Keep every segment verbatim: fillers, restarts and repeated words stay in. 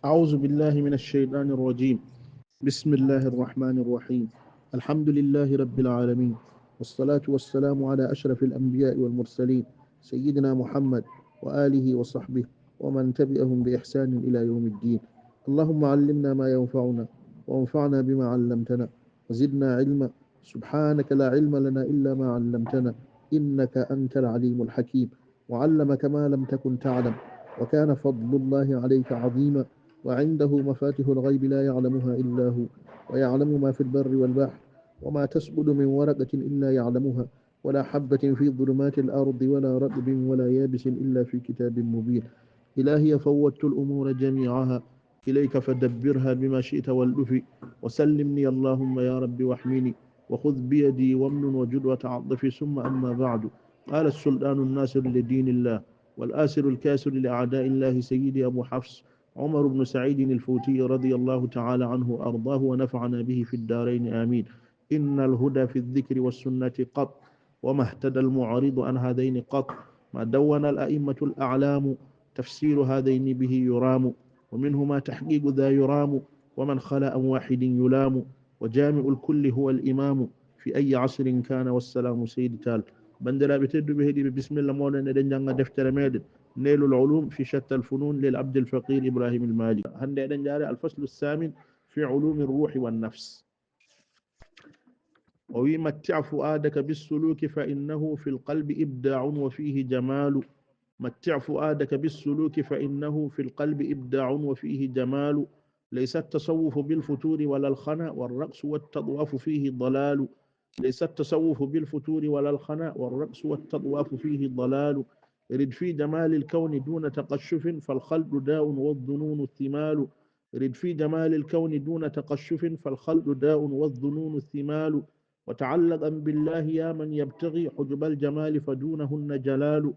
أعوذ بالله من الشيطان الرجيم. بسم الله الرحمن الرحيم. الحمد لله رب العالمين. والصلاة والسلام على أشرف الأنبياء والمرسلين سيدنا محمد وآله وصحبه ومن تبعهم بإحسان إلى يوم الدين. اللهم علمنا ما ينفعنا وانفعنا بما علمتنا وزدنا علما. سبحانك لا علم لنا إلا ما علمتنا إنك أنت العليم الحكيم. وعلمك ما لم تكن تعلم، وكان فضل الله عليك عظيما، وعنده مفاتح الغيب لا يعلمها إلا هو، ويعلم ما في البر والبحر، وما تسقط من ورقة إلا يعلمها، ولا حبة في ظلمات الأرض ولا رطب ولا يابس إلا في كتاب مبين. إلهي فوضت الأمور جميعها إليك فدبرها بما شئت والطف، وسلمني اللهم يا رب واحمني، وخذ بيدي وامنن وجد وتعاطف، ثم أما بعد. قال السلطان الناصر لدين الله والآسر الكاسر لأعداء الله سيدي أبو حفص عمر بن سعيد الفوتي رضي الله تعالى عنه وأرضاه ونفعنا به في الدارين آمين. إن الهدى في الذكر والسنة قط، وما اهتدى المعرض عن هذين قط، ما دون الأئمة الأعلام تفسير هذين به يرام، ومنهما تحقيق ذا يرام، ومن خلا عن واحد يلام، وجامع الكل هو الإمام في أي عصر كان والسلام سيد تال. Banndiraaɓe tedduɓe heɗiiɓe, bisimilla mooɗon, eɗen njannga deftere meɗen Naylul Ulum fi Shatta al Funun lil Abdil Faqir Ibrahim al Malik. Hannde eɗen njaare al faslu samin fi ulumi ruhi wan nafs. O wi: متع فؤادك بالسلوك فإنه في القلب إبداع وفيه جمال. متع فؤادك بالسلوك فإنه في القلب إبداع وفيه جمال. ليس التصوف بالفتور ولا الخنا، والرقص والتطواف فيه ضلال. ليس التصوف بالفتور ولا الخنا، والرقص والتطواف فيه ضلال. رد في جمال الكون دون تقشف، فالخلط داء والظنون ثمال. رد في جمال الكون دون تقشف، فالخلط داء والظنون ثمال. وتعلقا بالله يا من يبتغي حجب الجمال فدونهن جلال.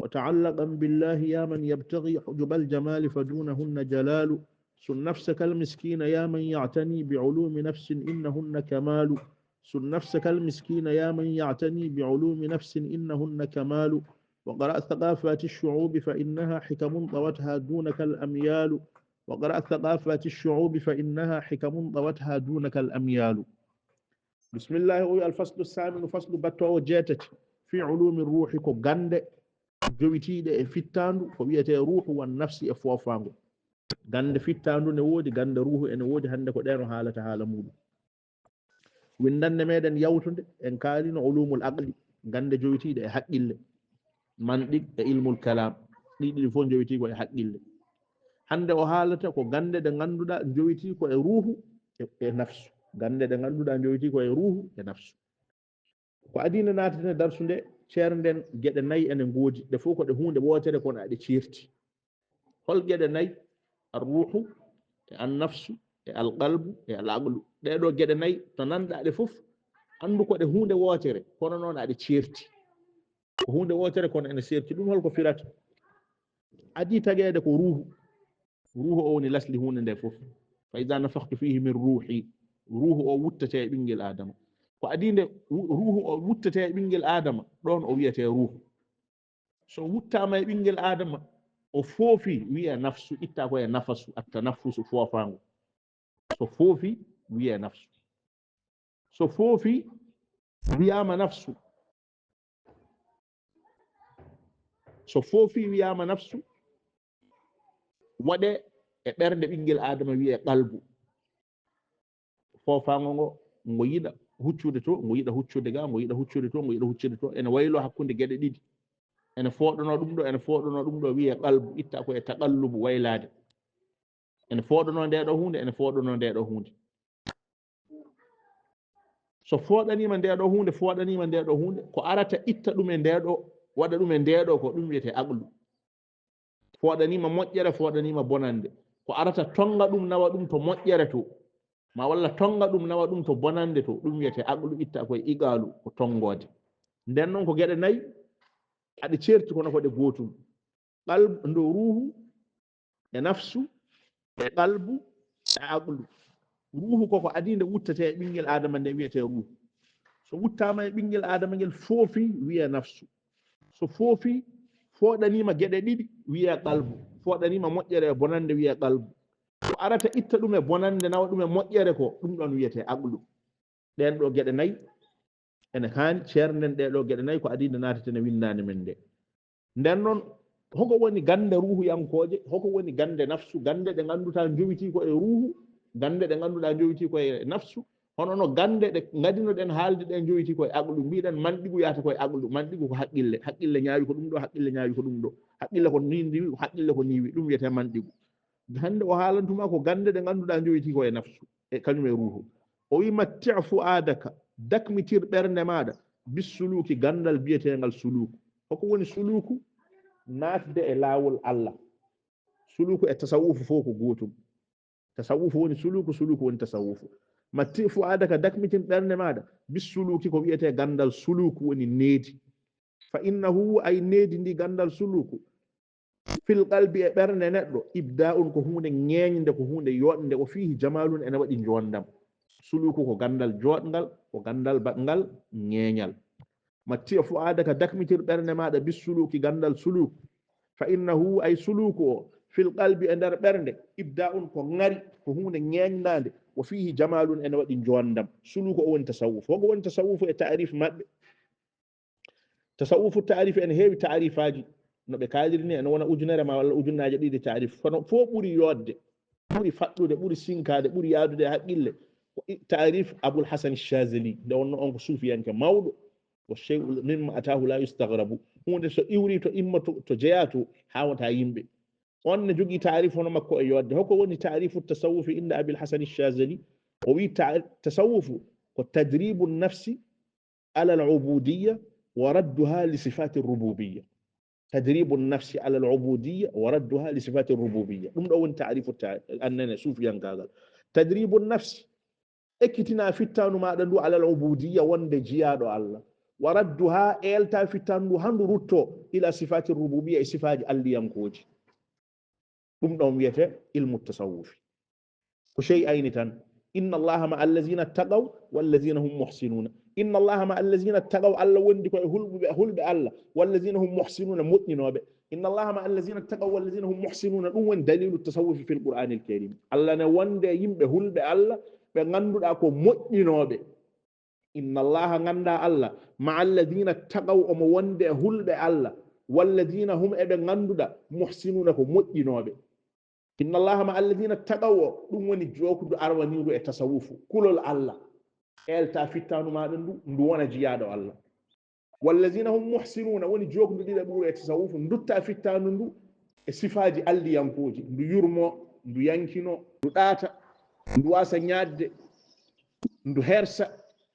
وتعلقا بالله يا من يبتغي حجب الجمال فدونهن جلال. صن نفسك المسكين يا من يعتني بعلوم نفس إنهن كمال. صن نفسك المسكين يا من يعتني بعلوم نفس إنهن كمال. واقرأ ثقافات الشعوب فإنها حكم طوتها دونك الأميال. واقرأ ثقافات الشعوب فإنها حكم طوتها دونك الأميال. Bismillah, o wi: الفصل الثامن, faslu battoowo jeetati, في علوم الروح, ko gannde jowitiiɗe e fittaandu, ko wiyetee ruuhu, wan nafsi, e foofaango. Gannde fittaandu ne woodi, gannde ruuhu ene woodi, hannde ko ɗeen o haalata haala muuɗum. Winndannde meɗen yawtunde, en kaalino ulumul aqli, gannde jowitiiɗe e haqqille, mantiq e ilmul kalaam, ɗi ɗiɗi fof njowitii ko e haqqille. Hannde o haalata ko gannde ɗe ngannduɗaa njowitii ko e ruuhu e, e nafsu. Gannde ɗe ngannduɗaa njowitii ko e ruuhu e nafsu. Ko adii nde naateten e darsu nde, ceernden geɗe nayi ene ngoodi, ɗe fof ko ɗe huunde wootere kono aɗe ceerti. Hol geɗe nayi? Ar ruuhu, e an nafsu, e al qalbu, e al aqlu. Ɗee ɗoo geɗe nayi, to nanɗaa ɗe fof, anndu ko ɗe huunde wootere, kono noon aɗe ceerti. Ko huunde wootere kono ene seerti. Ɗum hol ko firata? Adii tageede ko ruuhu. Ruuhu o woni lasli huunde nde fof. Fa iza nafakhtu fihi min ruuhi. Ruuhu o wuttetee e ɓinngel Aadama. Ko adii nde wu-, ruuhu o wuttetee e ɓinngel Aadama, ɗoon o wiyetee ruuhu. So wuttaama e ɓinngel Aadama, o foofi, wiyee nafsu, itta ko e nafasu, at tanaffusu, foofaango. So foofi, wiyee nafsu. So foofi, wiyaama nafsu. So foofi, wiyaama nafsu, waɗee e ɓernde ɓinngel Aadama, wiyee qalbu. Foofaango ngo, ngo yiɗa huccude to, ngo yiɗa huccude ga, ngo yiɗa huccude to, ngo yiɗa huccude to. Ene wayloo hakkunde geɗe ɗiɗi. Ene fooɗanoo ɗum ɗo, ene fooɗanoo ɗum ɗo, wiyee qalbu, itta ko e taqallubu, waylaade. Ene fooɗanoo ndee ɗoo huunde, ene fooɗanoo ndee ɗoo huunde. So fooɗaniima ndee ɗoo huunde, fooɗaniima ndee ɗoo huunde, ko arata itta ɗum e ndee ɗoo, waɗa ɗum e ndee ɗoo, ko ɗum wiyetee aqlu. Fooɗaniima moƴƴere, fooɗaniima bonannde. Ko arata tonnga ɗum, nawa ɗum to moƴƴere to, ma walla tonnga ɗum, nawa ɗum to bonannde to, ɗum wiyetee aqlu, itta ko e iqaalu, ko tonngoode. Nden noon ko geɗe nayi, aɗe ceerti kono ko ɗe gootum. Qalbu, ndo ruuhu, e nafsu, e qalbu, e aqlu. Ruuhu koko adii nde wuttetee e ɓinngel Aadama nde wiyetee ruuhu. So wuttaama e ɓinngel Aadama ngel foofi, wiyee nafsu. So foofi, fooɗaniima geɗe ɗiɗi, wiyee qalbu. Fooɗaniima moƴƴere e bonannde, wiyee qalbu. Ko arata itta ɗum e bonannde, nawa ɗum e moƴƴere ko, ɗum ɗon wiyetee aqlu. Ɗeen ɗoo geɗe nayi, ene haani ceernden ɗee ɗoo geɗe nayi ko adii nde naateten e winndaande men nde. Nden noon, hoko woni gannde ruuhuyankooje, hoko woni gannde nafsu, gannde ɗe nganndutaa njowitii ko e ruuhu, gannde ɗe ngannduɗaa njowitii ko e nafsu, hono no gannde ɗe ngadinoɗen haalde ɗe njowitii ko e aqlu, mbiɗen manɗigu yahata ko e aqlu, manɗigu ko haqqille, haqqille ñaawi ko ɗum ɗo, haqqille ñaawi ko ɗum ɗo, haqqille ko nii ndiwi, haqqille ko niiwi, ɗum wiyetee manɗigu. Hannde o haalantuma ko gannde ɗe ngannduɗaa njowitii ko e nafsu, e kañum e ruuhu. O wi: "Matti' fu'aadaka, dakmitir ɓernde maaɗa, bis suluuki, ganndal biyeteengal suluuku." Hoko woni suluuku? Naatde e laawol Allah. Suluuku e tasawufu fof ko gootum. Tasawufu woni suluuku, suluuku woni tasawufu. "Matti' fu'aadaka, dakmitin ɓernde maaɗa, bis suluuki, ko wiyetee ganndal suluuku woni needi. Fa innahu, ay needi ndi ganndal suluuku, fil qalbi, e ɓernde neɗɗo, ibdaa'un, ko huunde ŋeeñnde, ko huunde yooɗnde, wa fiihi jamaalun, ene waɗi njoonndam." Suluuku ko ganndal jooɗngal, ko ganndal baɗngal ŋeeñal. "Matti' fu'aadaka, dakmitir ɓernde maaɗa, bis suluuki, ganndal suluuku. Fa innahu, ay suluuku o, fil qalbi, e nder ɓernde, ibdaa'un, ko ŋari, ko huunde ŋeeñnaande, wa fiihi jamaalun, ene waɗi njoonndam." Suluuku o woni tasawufu. Hoko woni tasawufu e taarif maɓɓe? Tasawufu taarif ene heewi taarifaaji, no ɓe kaaliri ni, ene wona ujunere ma walla ujunnaaje ɗiɗi taarif. Kono fof ɓuri yooɗde, ɓuri faɗɗude, ɓuri sinkaade, ɓuri yaadude e haqqille, ko i-, taarif Abul Hasan Shazali, nde wonno on ko suufiyanke mawɗo. "Wa shay'u mimma ataahu la yustaghrabu." Huunde so iwri to imma to, to jeyaa to, haawataa yimɓe. On ne jogii taarif hono makko e yooɗde. Hoko woni taarifu tasawufi inda Abil Hasan Shazali? O wi ta-, tasawufu ko tadribu nafsi ala al-ubudiyya wa radduha li sifati rububiyya. Tadribu nafsi ala al-ubudiyya wa radduha li sifati rububiyya. Ɗum ɗo woni taarifu ta-, annene suufiyankaagal. Tadribu nafsi, ekkitina fittaandu maaɗa ndu ala al-ubudiyya, wonde jiyaaɗo Allah. Wa radduha, eelta fittaandu ndu, handu rutto ila sifati rububiyya, e sifaaji alliyankooji. Ɗum ɗon wiyete ilmu tasawufi. Ko shay'ayni tan. Inna Allaha ma'a allazina taqaw wallazina hum muhsinuna. Inna Allaha ma'a allazina taqaw, Allah wondi ko e hulɓe, hulɓe Allah, wallazina hum muhsinuna, moƴƴinooɓe. Inna Allaha ma'a allazina taqaw wallazina hum muhsinuna, ɗum woni dalilu tasawufi fil Qur'anil Karim. Allah ne wonde e yimɓe hulɓe Allah, ɓe ngannduɗaa ko moƴƴinooɓe. Inna Allaha, nganndaa Allah, ma'a alladhina taqaw, omo wonde e hulɓe Allah, walladhina hum, e ɓe ngannduɗaa, muhsinuna, ko moƴƴinooɓe. Inna Allaha ma'a alladhina taqaw o, ɗum woni jookudu arwaniiru e tasawufu, kulol Allah. Eelta fittaandu maaɗa ndu, ndu wona jiyaaɗo Allah. Walladhina hum muhsinuna, woni jookudu ɗiɗaɓuru e tasawufu, ndutta fittaandu ndu e sifaaji alliyankooji, ndu yurmo, ndu yankino, ndu ɗaata, ndu wasa ñaadde, ndu hersa,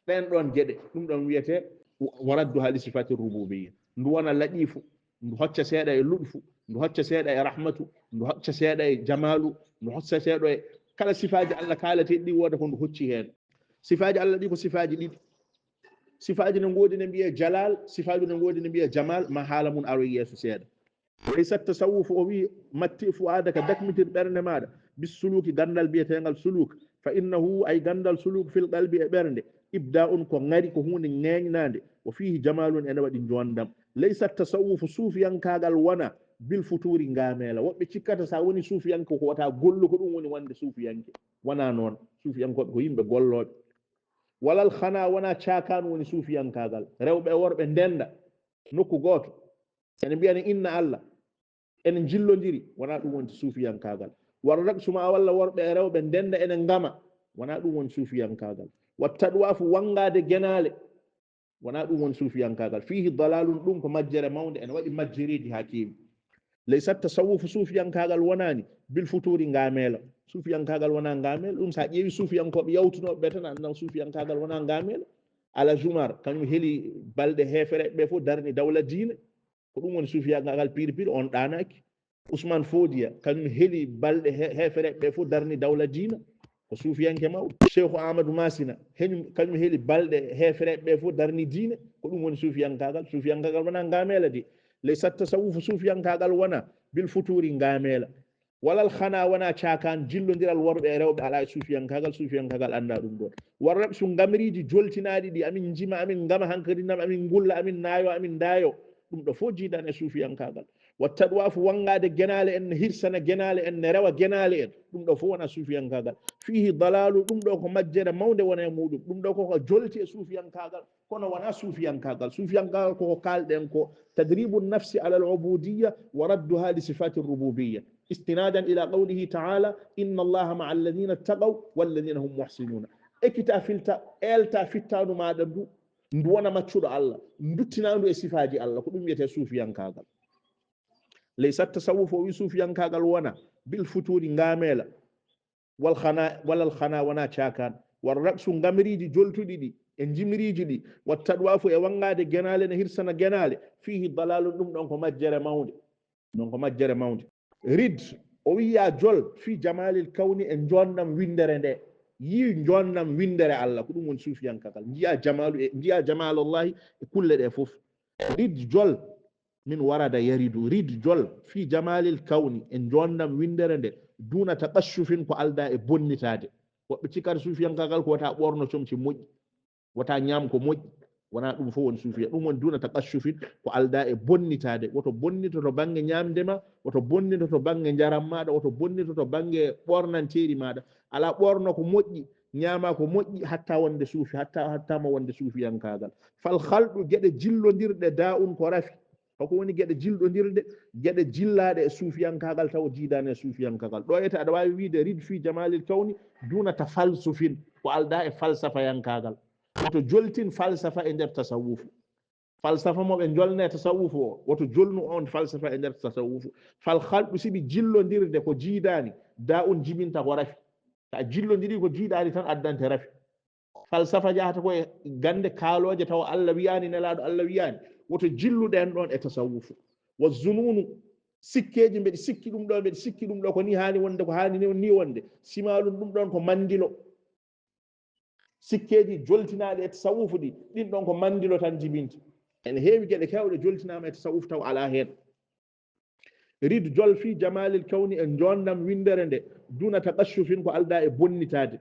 ɗen ɗon geɗe, ɗum ɗon wiyete wa radduha li sifati rububiyya. Ndu wona laɗifu, ndu hocca seeɗa e luɗfu, ndu hocca seeɗa e rahmatu, ndu hocca seeɗa e jamalu, ndu hocca seeɗa e kala sifaaji Allah kaalateeɗi ɗi wooda ko ndu hocci heen. Sifaaji Allah ɗi ko sifaaji ɗiɗi. Sifaaji ne ngoodi ne mbiyee jalal, sifaaji ne ngoodi ne mbiyee jamal, ma haala mun aroy yeeso seeɗa. Laysat tasawufu, o wi, matti fu'adaka, dakmitir ɓernde maaɗa, bis suluki, ganndal biyeteengal suluk, fa innahu, ay ganndal suluk, fil qalbi, e ɓernde, ibda'un, ko ŋari, ko huunde ŋeeñnaande, wa fiihi jamalun, ene waɗi njoonndam. Laysat tasawufu, suufiyankaagal wona, bil futuri, ngaameela. Woɓɓe cikkata so a woni suufiyanke ko wata gollu, ko ɗum woni wonde suufiyanke. Wona noon. Suufiyankooɓe ko yimɓe gollooɓe. Walal khana, wona caakaan woni suufiyankaagal. Rewɓe e worɓe ndennda nokku gooto. Ene mbiya ne inna Allah. Ene njillondiri, wona ɗum woni suufiyankaagal. War raqsu ma, walla worɓe e rewɓe ndennda ene ngama, wona ɗum woni suufiyankaagal. Wa tadwafu, wanngaade genaale, wona ɗum woni suufiyankaagal. Fiihi dalalun, ɗum ko majjere mawnde, ene waɗi majjereeji haa keewi. Laysat tasawufu, suufiyankaagal wonaani, bil futuri, ngaameela. Suufiyankaagal wona ngaameela. Ɗum so a ƴeewi suufiyankooɓe yawtunooɓe ɓe tan, a anndan suufiyankaagal wona ngaameela. Alhaji Umar, kañum heli balɗe heefereɓe ɓe fof, darni dawla diine. Ko ɗum woni suufiyankaagal pire pire, on ɗaanaaki. Usman Fodiya, kañum heli balɗe he-, heefereɓe ɓe fof, darni dawla diina. Ko suufiyanke mawɗo. Cheikhu Amadou Masina, heñum, kañum heli balɗe heefereɓe ɓe fof, darni diine. Ko ɗum woni suufiyankaagal. Suufiyankaagal wona ngaameela de. Laysat tasawufu, suufiyankaagal wona bil futuri, ngaameela. Walal khana, wona caakaan, jillondiral worɓe e rewɓe alaa e suufiyankaagal, suufiyankaagal annda ɗum ɗon. War raqsu, ngamriiji joltinaaɗi ɗi, amin njima, amin ngama hankadi nam, amin ngulla, amin naayo, amin ndaayo. Ɗum ɗo fof jiidan e suufiyankaagal. Wattadwafu wanngaade genaale en, ne hirsana genaale en, ne rewa genaale en. Ɗum ɗo fof wona suufiyankaagal. Fiihi dalaalu, ɗum ɗo ko majjere mawnde wona e muuɗum. Ɗum ɗo koko jolti e suufiyankaagal, kono wona suufiyankaagal. Suufiyankaagal koko kaalɗen ko tadribu nafsi ala al-ubudiyya wa radduha li sifati rububiyya. Istinadan ila qawlihi ta'ala, inna Allaha ma'a alladhina ittaqaw walladhina hum muhsinuna. Ekita filta, eelta fittaandu maaɗa ndu, ndu wona maccuɗo Allah, nduttinaandu e sifaaji Allah, ko ɗum wiyetee suufiyankaagal. Laysat tasawuf, o wi suufiyankaagal wona bil futuri, ngaameela, wal khana, walal khana, wona caakaan, wal raqsu, ngamriiji joltuɗi ɗi, e njimriiji ɗi, wat tadwafu, e wanngaade genaale, ne hirsana genaale, fiihi dalaalun, ɗum ɗon ko majjere mawnde. Ɗum ɗon ko majjere mawnde. Rid, o wi yaa jol, fii jamaalil kawni, e njoonndam winndere nde. Yii njoonndam winndere Allah, ko ɗum woni suufiyankaagal. Njiyaa jamaalu e, njiyaa jamaalullahi e kulle ɗe fof. Rid jol, min warada yaridu, rid jol, fii jamaalil kawni, e njoonndam winndere nde, duuna taqashshufin, ko aldaa e bonnitaade. Woɓɓe cikkata suufiyankaagal ko wota ɓoorno comci moƴƴi, wota ñaam ko moƴƴi, wona ɗum fof woni suufiya. Ɗum woni duuna taqashshufin, ko aldaa e bonnitaade. Woto bonnito to bannge ñaamde ma, woto bonnito to bannge njaram maaɗa, woto bonnito to bannge ɓoornanteeri maaɗa. Alaa ɓoorno ko moƴƴi, ñaama ko moƴƴi, hatta wonde suufi, hatta, hatta mo wonde suufiyankaagal. Fal khaldu, geɗe jillondirɗe, daa'un, ko rafi. Hoko woni geɗe jilɗondirɗe, geɗe jillaaɗe e suufiyankaagal, tawa jiidaani e suufiyankaagal. Ɗo ete aɗa waawi wiide rid fii jamaalil kawni duuna tafalsufin, ko aldaa e falsafayankaagal. Woto joltin falsafa e nder tasawufu. Falsafa mo ɓe njolne tasawufu o, woto jolnu on falsafa e nder tasawufu. Fal khaldu, sibi jillondirde ko jiidaani, daa'un, jibinta ko rafi. So a jillondirii ko jiidaani tan addante rafi. Falsafa jahata ko e gannde kaalooje tawa Allah wiyaani, nelaaɗo Allah wiyaani. Woto jillu ɗeen ɗoon e tasawufu. Wa zununu, sikkeeji, mbeɗi sikki ɗum ɗo, mbeɗi sikki ɗum ɗo, ko ni haani wonde, ko haani ni, ni wonde. Simaalun, ɗum ɗoon ko manndilo. Sikkeeji joltinaaɗi e tasawufu ɗi, ɗin ɗoon ko manndilo tan jibinta. Ene heewi geɗe keewɗe joltinaama e tasawufu tawa alaa heen. Rid jol fii jamaalil kawni, e njoonndam winndere nde, duuna taqashshufin, ko aldaa e bonnitaade.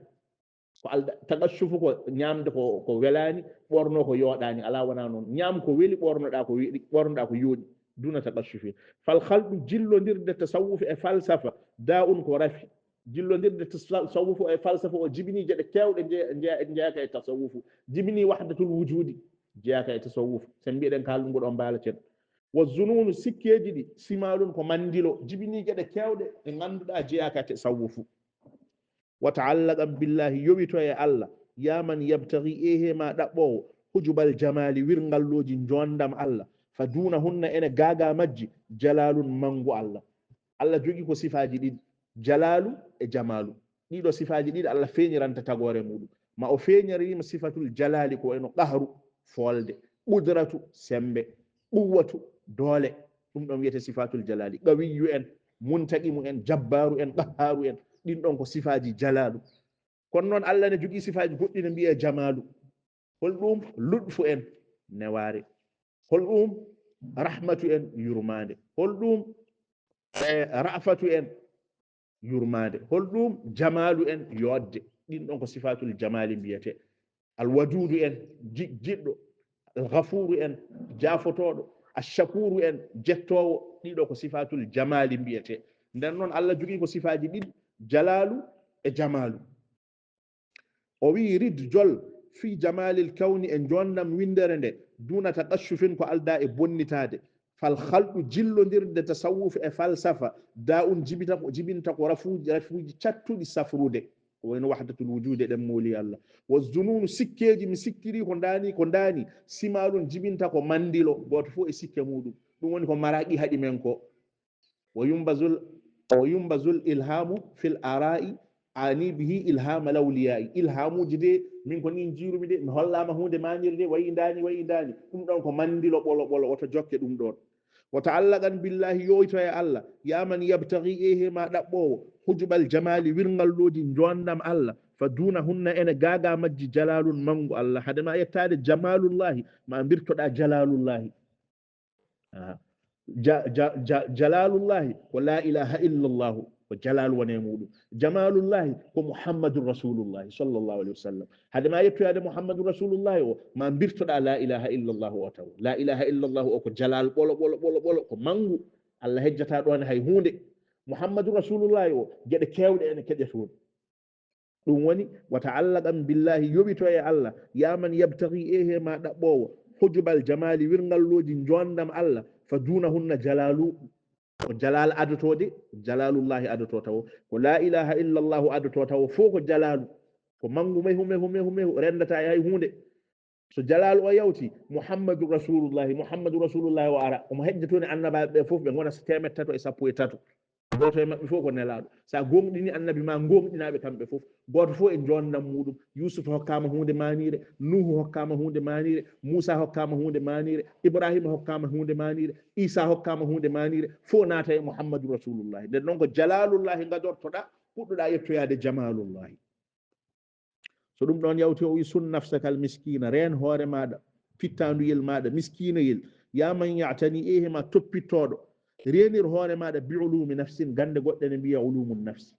Ko aldaa, taqashshufu ko ñaamde ko, ko welaani, ɓoorno ko yooɗaani, alaa wonaa noon. Ñaam ko weli, ɓoornoɗaa ko weli, ɓoornoɗaa ko yooɗi, duuna taqashshufin. Fal khaldu, jillondirde tasawufu e falsafa, daa'un, ko rafi. Jillondirde tasawufu e falsafa o jibinii geɗe keewɗe nje-, nje-, njeyaaka e tasawufu. Jibinii wahdatul wujudi, jeyaaka e tasawufu. Sen mbiɗen kaalɗum ko ɗo mbaaleten. Wa zununu, sikkeeji ɗi, simaalun, ko manndilo, jibinii geɗe keewɗe ɗe ngannduɗaa jeyaaka e tasawufu. Wa ta'allaqan billahi, yowito e Allah, yaa man yabtaghi, eehe ma ɗaɓɓoowo, hujubal jamaali, wirngallooji njoonndam Allah, fa duunahunna, ene gaagaa majji, jalaalun, manngu Allah. Allah jogii ko sifaaji ɗiɗi, jalaalu e jamaalu. Ɗiɗo sifaaji ɗiɗi Allah feeñiranta tagoore muuɗum. Ma o feeñirima sifatul jalaali ko wayno qahru, foolde, qudratu, semmbe, quwwatu, doole. Ɗum ɗon wiyetee sifatul jalaali. Qawiyyu en, muntaqimu en, jabbaaru en, qahhaaru en. Ɗin ɗon ko sifaaji jalaalu. Kono noon Allah ne jogii sifaaji goɗɗi ne mbiyee jamaalu. Hol ɗum? Luɗfu en, newaare. Hol ɗum? Rahmatu en, yurmaande. Hol ɗum? E, ra'fatu en, yurmaande. Hol ɗum? Jamaalu en, yooɗde. Ɗin ɗon ko sifaatul jamaali mbiyetee. Alwaduudu en, ji-, jiɗɗo. Alghafuuru en, jaafotooɗo. Ashakuuru en, jettoowo. Ɗiɗo ko sifaatul jamaali mbiyetee. Nden noon Allah jogii ko sifaaji ɗiɗi, jalaalu e jamaalu. O wi'i, rid jol fii jamaalil kawni, e njoonndam winndere nde, duuna taqashshufin, ko aldaa e bonnitaade. Fal khaldu, jillondirde tasawuf e falsafa, daa'un, jibita ko, jibinta ko rafuuji, rafuuji cattuɗi safrude. Ko wayno wahdatul wujuud, eɗen mooli Allah. Wa zununu, sikkeeji, mi sikkirii ko ndaani, ko ndaani, simaalun, jibinta ko manndilo, gooto fof e sikke muuɗum. Ɗum woni ko maraaqi haɗi men ko. Wa yumbazul, wa yumbazul ilhamu fil ara'i, ani bihi ilhamal awliya'i. Ilhamuuji de, min ko niin jiirumi de, mi hollaama huunde maaniri de, wayi ndaani, wayi ndaani. Ɗum ɗon ko manndilo ɓolo ɓolo, woto jokke ɗum ɗon. Wa ta'allaqan billahi, yowito e Allah, yaa man yabtaghi, eehe ma ɗaɓɓoowo, hujubal jamaali, wirngallooji njoonndam Allah, fa duunahunna, ene gaagaa majji, jalaalun, manngu Allah. Hade ma yettaade jamaalullahi, ma mbirtoɗaa jalaalullahi. Aha. Ja-, ja-, ja-, jalaalullahi ko laa ilaaha illallahu, ko jalaal woni e muuɗum. Jamaalullahi ko Muhammadun Rasulullahi sallallahu alaihi wasallam. Hade ma yettoyaade Muhammadun Rasulullahi o, ma mbirtoɗaa laa ilaaha illallahu o taw. Laa ilaaha illallahu o ko jalaal ɓolo, ɓolo, ɓolo, ɓolo, ko manngu. Allah hejjata ɗoon hay huunde. Muhammadu Rasulullahi o, geɗe keewɗe ene keƴa toon. Ɗum woni, wa ta'allaqan billahi, yoɓito e Allah, ya man yabtaghi, ehe ma ɗaɓɓoowo, hujubal jamaali, wirngallooji njoonndam Allah, fa dunahunna jalaalu, ko jalaal adotoo de, jalaalullahi adotoo tawo, ko la ilaha illallahu adotoo tawo, fof ko jalaalu, ko manngu mehu, mehu, mehu, mehu, renndata e hay huunde. So jalaalu o yawti, Muhammadu Rasulullahi, Muhammadu Rasulullahi o ara, omo hejja toon e annabaaɓe ɓe fof, ɓe ngona so teemeɗɗe tato e sappo e tato. Gooto e maɓɓe fof ko nelaaɗo. So a gooŋɗini annabi ma, gooŋɗinaaɓe kamɓe fof. Gooto fof e njoonndam muuɗum. Yuusufa hokkaama huunde maaniire, Nuuhu hokkaama huunde maaniire, Muusa hokkaama huunde maaniire, Ibraahiima hokkaama huunde maaniire, Iisaa hokkaama huunde maaniire, fof naata e Muhammadu Rasulullahi. Nden noon ko jalaalullahi ngadortoɗaa, puɗɗoɗaa yettoyaade jamaalullahi. So ɗum ɗoon yawti, o wi, sun nafsakal miskiina, reen hoore maaɗa, fittaanduyel maaɗa, miskiinoyel, yaa man ya'tani, ehe ma toppittooɗo, reenir hoore maaɗa bi ulumi nafsin, gannde goɗɗe ne mbiya ulumu nafsi.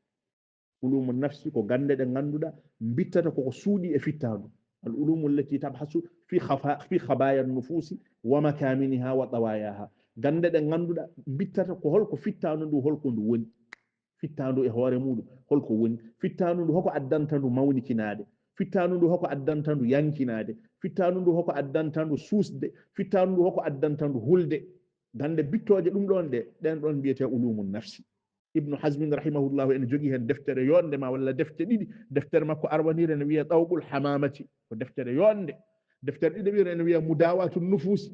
Ulumu nafsi ko gannde ɗe ngannduɗaa mbittata koko suuɗi e fittaandu. Al ulumu allati tabhasu fi khafa-, fi khabaya nufusi wa makaminiha wa tawayaha. Gannde ɗe ngannduɗaa mbittata ko holko fittaandu ndu, holko ndu woni. Fittaandu e hoore muuɗum, holko woni? Fittaandu ndu, hoko addanta ndu mawnikinaade? Fittaandu ndu, hoko addanta ndu yankinaade? Fittaandu ndu, hoko addanta ndu suusde? Fittaandu ndu, hoko addanta ndu hulde? Gannde bittooje ɗum ɗoon ɗe, ɗeen ɗoon mbiyetee ulumu nafsi. Ibnu Hazmin rahimahullahu ene jogii heen deftere yooɗnde ma walla defte ɗiɗi. Deftere makko arwaniire ne wiyee Tawqul Hamamati, ko deftere yooɗnde. Deftere ɗiɗaɓire ene wiyee Mudawatu Nufusi.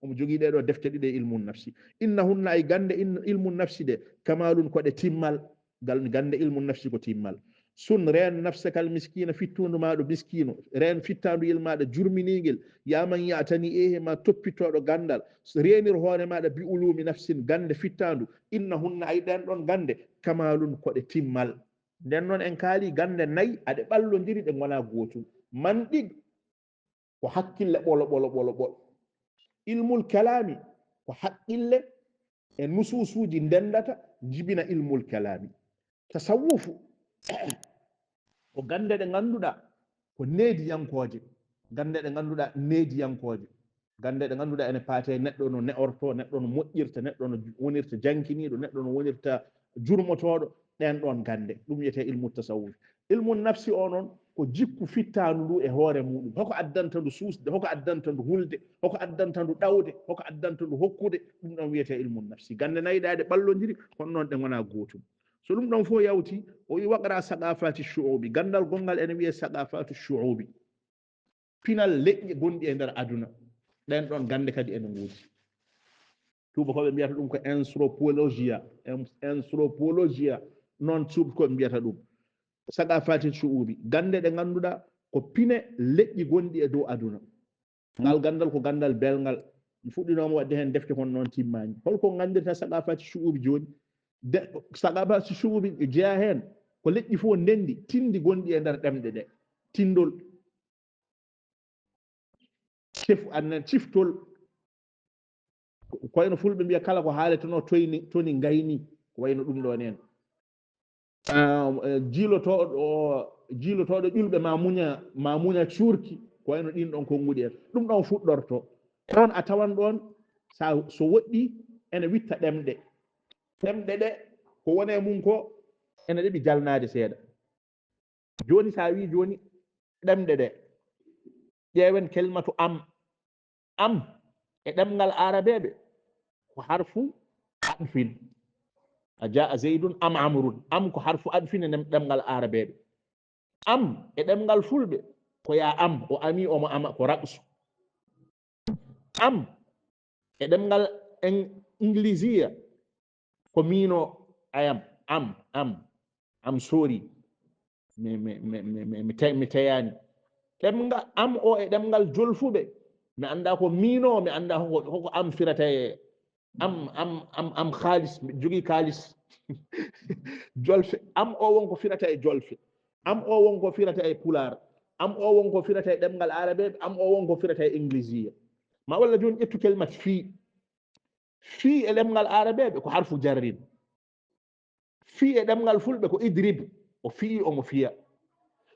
Omo jogii ɗee ɗoo defte ɗiɗe e ilmu nafsi. Innahunna, ay gannde in-, ilmu nafsi ɗe, kamalun, ko ɗe timmal. Gal-, gannde ilmu nafsi ko timmal. Sun, reen, nafsakal miskiina, fittuundu maaɗo miskiino. Reen fittaanduyel maaɗa jurminiingel. Yaa man ya'tani, ehe ma toppittooɗo ganndal. Reenir hoore maaɗa bi ulumi nafsin, gannde fittaandu. Innahunna, ay ɗeen ɗoon gannde, kamalun, ko ɗe timmal. Nden noon en kaali gannde nayi, aɗe ɓallondiri, ɗe ngonaa gootum. Manɗig, ko hakkille ɓolo, ɓolo, ɓolo, ɓolo. Ilmul kalaami ko haqqille e nusuusuuji ndenndata, njibina ilmul kalaami. Tasawufu ko gannde ɗe ngannduɗaa ko neediyankooje, gannde ɗe ngannduɗaa neediyankooje, gannde ɗe ngannduɗaa ene paate neɗɗo no ne'ortoo, neɗɗo no moƴƴirta, neɗɗo no wonirta jankiniiɗo, neɗɗo no wonirta jurmotooɗo, ɗeen ɗoon gannde, ɗum wiyetee ilmu tasawuf. Ilmu nafsi o noon ko jikku fittaandu ndu e hoore muuɗum. Hoko addanta ndu suusde, hoko addanta ndu hulde, hoko addanta ndu ɗawde, hoko addanta ndu hokkude, ɗum ɗoon wiyetee ilmu nafsi. Gannde nayi ɗe aɗe ɓallondiri, kono noon ɗe ngonaa gootum. So ɗum ɗoon fof yawti, o wi waqra saqafati shu'ubi. Ganndal gonngal ene wiyee saqafatu shu'ubi. Pinal leƴƴi gonɗi e nder aduna. Ɗeen ɗoon gannde kadi ene ngoodi. Tuubakooɓe mbiyata ɗum ko anthropologia, en-, anthropologia, noon suubakooɓe mbiyata ɗum. Saqafati shu'ubi, gannde ɗe ngannduɗaa ko pine leƴƴi gonɗi e dow aduna. Ngal ganndal ko ganndal belngal. Mi fuɗɗinooma waɗde heen defte kono noon timmaani. Holko nganndirta saqafati shu'ubi jooni? De, saqafati shu'ubi jeyaa heen ko leƴƴi fof ndenndi, tinndi gonɗi e nder ɗemɗe ɗe. Tinndol. Cef-, annen ciftol. Ko wayno fulɓe mbiya kala ko haaletenoo toyni, toni ngayni, ko wayno ɗum ɗoon en. Ah, eh, jiilotooɗo, jiilotooɗo ƴulɓe ma muña, ma muña cuurki, ko wayno ɗin ɗoon konnguɗi en. Ɗum ɗoon fuɗɗorto. Ɗoon a tawan ɗoon, sa, so woɗɗi, ene witta ɗemɗe. Ɗemɗe ɗe, ko woni e mum ko, ene ɗeɓi jalnaade seeɗa. Jooni, so a wii jooni ɗemɗe ɗe, ƴeewen kelmatu am. Am e ɗemngal aarabeeɓe ko harfu atfin. A jaa Zeydun am Amrun. Am ko harfu atfin e ɗem-, ɗemngal aarabeeɓe. Am e ɗemngal fulɓe ko yaa am, o ami, omo ama, ko raɓsu. Am e ɗemngal en-, Inglisiya ko miino, I am, am, am, am sorry. Mi, mi, mi, mi, mi, mi te-, mi teyaani. Ɗemngal am o e ɗemngal jolfuɓe, mi anndaa ko miino, mi anndaa hoko, hoko am firata e am, am, am, am kaalis, mi jogii kaalis. Jolfe, am o won ko firata e jolfe. Am o won ko firata e pulaar. Am o won ko firata e ɗemngal aarabeeɓe. Am o won ko firata e inglisiya. Ma walla jooni ƴettu kelmat fii. Fii e ɗemngal aarabeeɓe ko harfu jarrin. Fii e ɗemngal fulɓe ko idrib, o fii, omo fiya.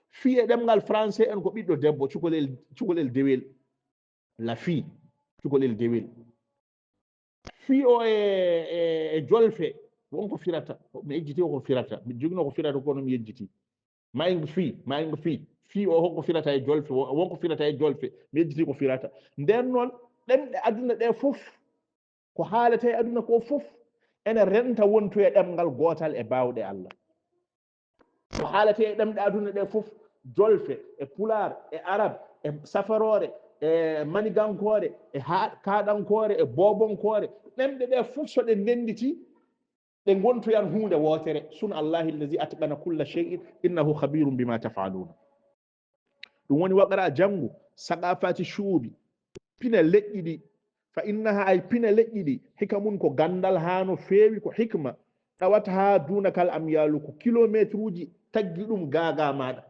Fii e ɗemngal français en ko ɓiɗɗo debbo, cukalel, cukalel dewel. La fille, cukalel dewel. Fii o e, e, e jolfe, wonko firata. Mi yejjiti ko firata. Mi jogino ko firata kono mi yejjiti. Mayingo fii, mayingo fii. Fii o honko firata e jolfe, wo- wonko firata e jolfe. Mi yejjiti ko firata. Nden noon, ɗemɗe aduna ɗe fof, ko haalete e aduna ko fof, ene renta wontu e ɗemngal gootal e baawɗe Allah. Ko haalete e ɗemɗe aduna ɗe fof, jolfe, e pulaar, e arab, e safaroore, e manigankoore, e ha- kaaɗankoore, e boobonkoore, ɗemɗe ɗe fof so ɗe ndennditi, ɗe ngontoyan huunde wootere. Sun Allahi allazi atqana kulla shay'in innahu khabirun bima taf'aluna. Ɗum woni waqra janngu saqafati shu'ubi, pine leƴƴi ɗi, fa innaha, ay pine leƴƴi ɗi, hikamun ko ganndal haa no feewi, ko hikma, ɗawata haa duuna kal amyaalu, ko kilomeetruuji taggi ɗum gaagaa maaɗa.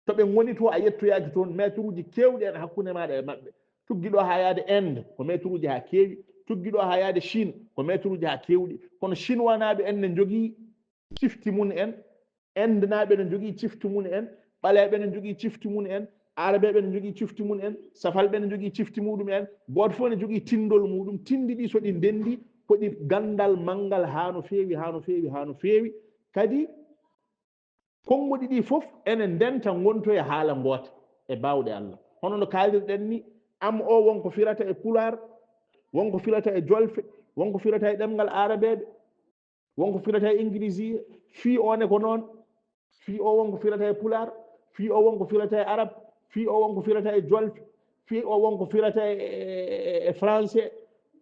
To ɓe ngoni to, a yettoyaaki toon, meetruuji keewɗi en hakkunde maaɗa e maɓɓe. Tuggi ɗo haa yaade Inde, ko meetruuji haa keewi. Tuggi ɗo haa yaade Chine, ko meetruuji haa keewɗi. Kono Chinois naaɓe en ne njogii cifti mum en, Inde naaɓe ne njogii cifti mum en, ɓaleeɓe ne njogii cifti mum en, Arabeeɓe ne njogii cifti mum en, Safalɓe ne njogii cifti muɗum en, gooto fof ne jogii tinndol muɗum. Tinndi ɗi so ɗi ndenndi, ko ɗi ganndal manngal haa no feewi, haa no feewi, haa no feewi. Kadi konnguɗi ɗi fof ene ndenta ngontoya haala ngoota e baawɗe Allah. Hono no kaalirɗen ni, am o wonko firata e pulaar, wonko firata e jolfe, wonko firata e ɗemngal Arabeeɓe, wonko firata e Ingilisiya, fii o ne ko noon, fii o wonko firata e pulaar, fii o wonko firata e arab, fii o wonko firata e jolfe, fii o wonko firata e, e, e français.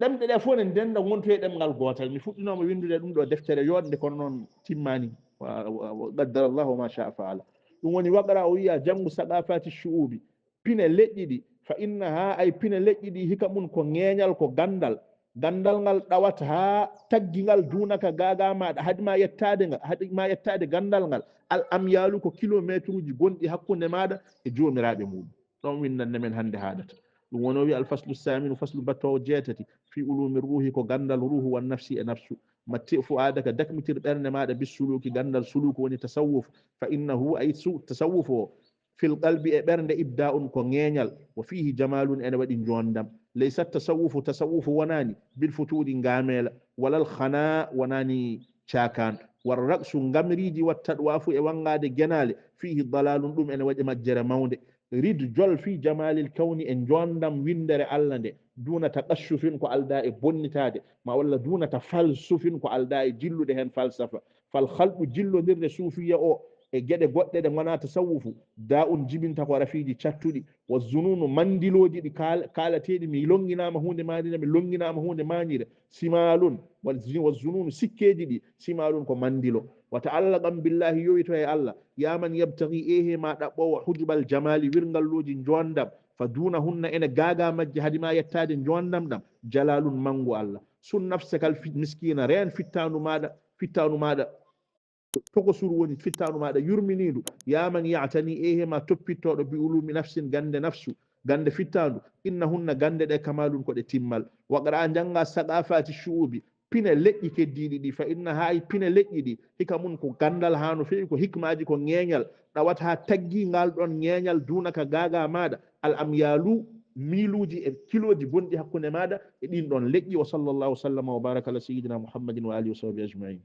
Ɗemɗe ɗe fof ne ndenda ngontoya e ɗemngal gootal. Mi fuɗɗinooma winndude ɗum ɗo deftere yooɗnde, kono noon timmaani. Wa- wa- wa- qaddara Allahu ma sha'a fa'ala. Ɗum woni waqra o wiya janngu saqafati shu'ubi, pine leƴƴi ɗi, fa innaha, ay pine leƴƴi ɗi, hika mum ko ŋeeñal, ko ganndal. Ganndal ngal ɗawata haa taggi ngal duunaka gaagaa maaɗa, haɗi ma yettaade nga, haɗi ma yettaade ganndal ngal. Al amyaalu ko kilomeetruuji gonɗi hakkunde maaɗa e joomiraaɓe muɗum. Ɗon winnande men hannde haadata. Ɗum woni o wiya al faslu saaminu, faslu battoowo jeetati, fi ulumi ruuhi, ko ganndal ruuhu, wan nafsi e nafsu. Matti fu'aadaka, dakmitir ɓernde maaɗa, bis suluuki, ganndal suluuku woni tasawuf. Fa innahu, ay su-, tasawuf o, fil qalbi, e ɓernde, ibdaa'un, ko ŋeeñal, wa fiihi jamaalun, ene waɗi njoondam. Laysa tasawufu, tasawufu wonaani, bil futuuri, ngaameela, walal khanaa, wonaani caakaan. War raqsu, ngamriiji, wat tadwaafu, e wanngaade genaale, fiihi dalaalun, ɗum ene waɗi majjere mawnde. Rid, jol, fii jamaalil kawni, e njoondam winndere Allah nde, duuna taqassufin, ko aldaa e bonnitaade, ma walla duuna tafalsufin, ko aldaa e jillude heen falsafa. Fal khalqu, jillondirde suufiya o e geɗe goɗɗe ɗe ngonaa tasawufu, daa'un, jibinta ko rafiiji cattuɗi, wa zununu, manndilooji ɗi kaal-, kaalateeɗi, mi lonnginaama huunde maanire, mi lonnginaama huunde maanire, simaalun, wa zi-, wa zununu, sikkeeji ɗi, simaalun, ko manndilo. Wa ta'allaqan billahi, yowito e Allah, yaa man yabtaghi, ehe ma ɗaɓɓoowo, hujbal jamaali, wirngalluuji njoondam, fa duunahunna, ene gaagaa majje, hadi ma yettaade njoondam ɗam, jalaalun, manngu Allah. Sun nafsakal fi-, miskiina, reen fittaandu maaɗa, fittaandu maaɗa, tokosuru woni fittaandu maaɗa yurminiindu. Yaa man ya'tani, ehe ma toppittooɗo, bi ulumi nafsin, gannde nafsu, gannde fittaandu, innahunna, gannde ɗe, kamaalun, ko ɗe timmal. Waqra, njannga saqafati shu'ubi, pine leƴƴi keddiiɗi ɗi, fa innaha, ay pine leƴƴi ɗi, hika mum ko ganndal haa no feewi, ko hikmaaji, ko ŋeeñal, ɗawata haa taggi ngal ɗon ŋeeñal duunaka gaagaa maaɗa, al amyaalu, miiluuji e kilooji bonɗi hakkunde maaɗa e ɗin ɗon leƴƴi. Wa sallallahu wa sallama wa baraka ala sayyidina Muhammadin wa alihi wa sahbihi ajma'in.